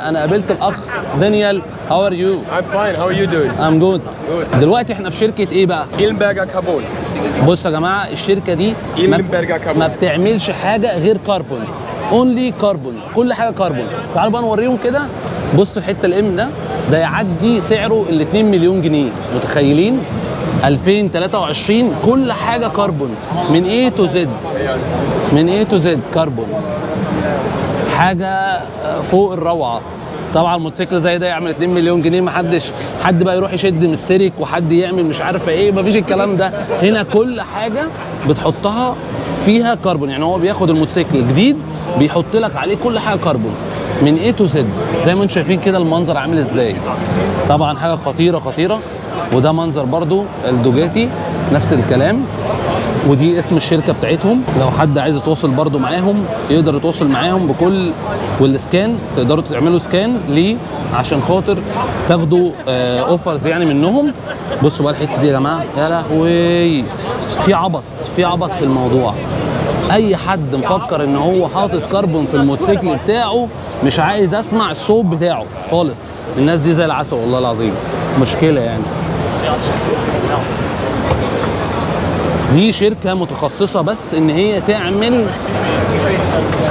انا قابلت الاخ دانيال. How are you? I'm fine. How are you doing? I'm good. Good. دلوقتي احنا في شركة ايه بقى؟ Ilmberger Carbon. بصوا يا جماعة، الشركة دي Ilmberger Carbon. ما بتعملش حاجة غير carbon، only carbon، كل حاجة كربون. تعالوا بقى نوريهم كده. بص الحتة الام ده، ده يعدي سعره ال 2 مليون جنيه، متخيلين؟ 2023 كل حاجة كربون من A to Z، من A to Z كربون، حاجة فوق الروعة. طبعا موتوسيكل زي ده يعمل 2 مليون جنيه، محدش حد بقى يروح يشد مستريك وحد يعمل مش عارفه ايه، مفيش الكلام ده هنا. كل حاجة بتحطها فيها كربون، يعني هو بياخد الموتوسيكل جديد بيحط لك عليه كل حاجة كربون من A to Z، زي ما انتم شايفين كده المنظر عامل ازاي. طبعا حاجة خطيرة خطيرة. وده منظر برضو الدوجاتي نفس الكلام، ودي اسم الشركة بتاعتهم. لو حد عايز يتواصل برضو معاهم يقدر يتواصل معاهم بكل، وال scan تقدروا تعملوا scan ليه عشان خاطر تاخدوا offers يعني منهم. بصوا بقى الحتة دي يا جماعة، يا لهوي، في عبط، في عبط في الموضوع. اي حد مفكر ان هو حاطط كربون في الموتوسيكل بتاعه، مش عايز اسمع الصوت بتاعه خالص. الناس دي زي العسل والله العظيم، مشكلة يعني. دي شركة متخصصة بس ان هي تعمل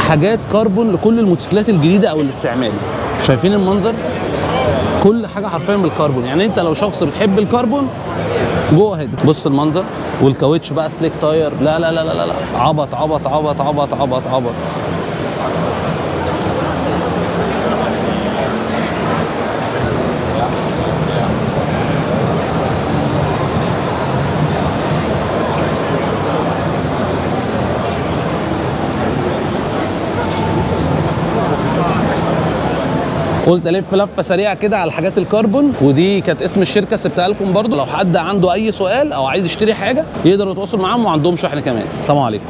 حاجات كربون لكل الموتوسيكلات الجديدة او الاستعمال. شايفين المنظر؟ كل حاجة حرفيا بالكربون. يعني انت لو شخص بتحب الكربون go ahead. بص المنظر، والكاوتش بقى slick tire. لا لا لا لا لا، عبط عبط عبط عبط عبط عبط. قلت الف لفه سريعة كده على حاجات الكربون، ودي كانت اسم الشركة سبتها لكم برضو. لو حد عنده اي سؤال او عايز يشتري حاجة يقدر يتواصل معاهم، وعندهم شحن كمان. السلام عليكم.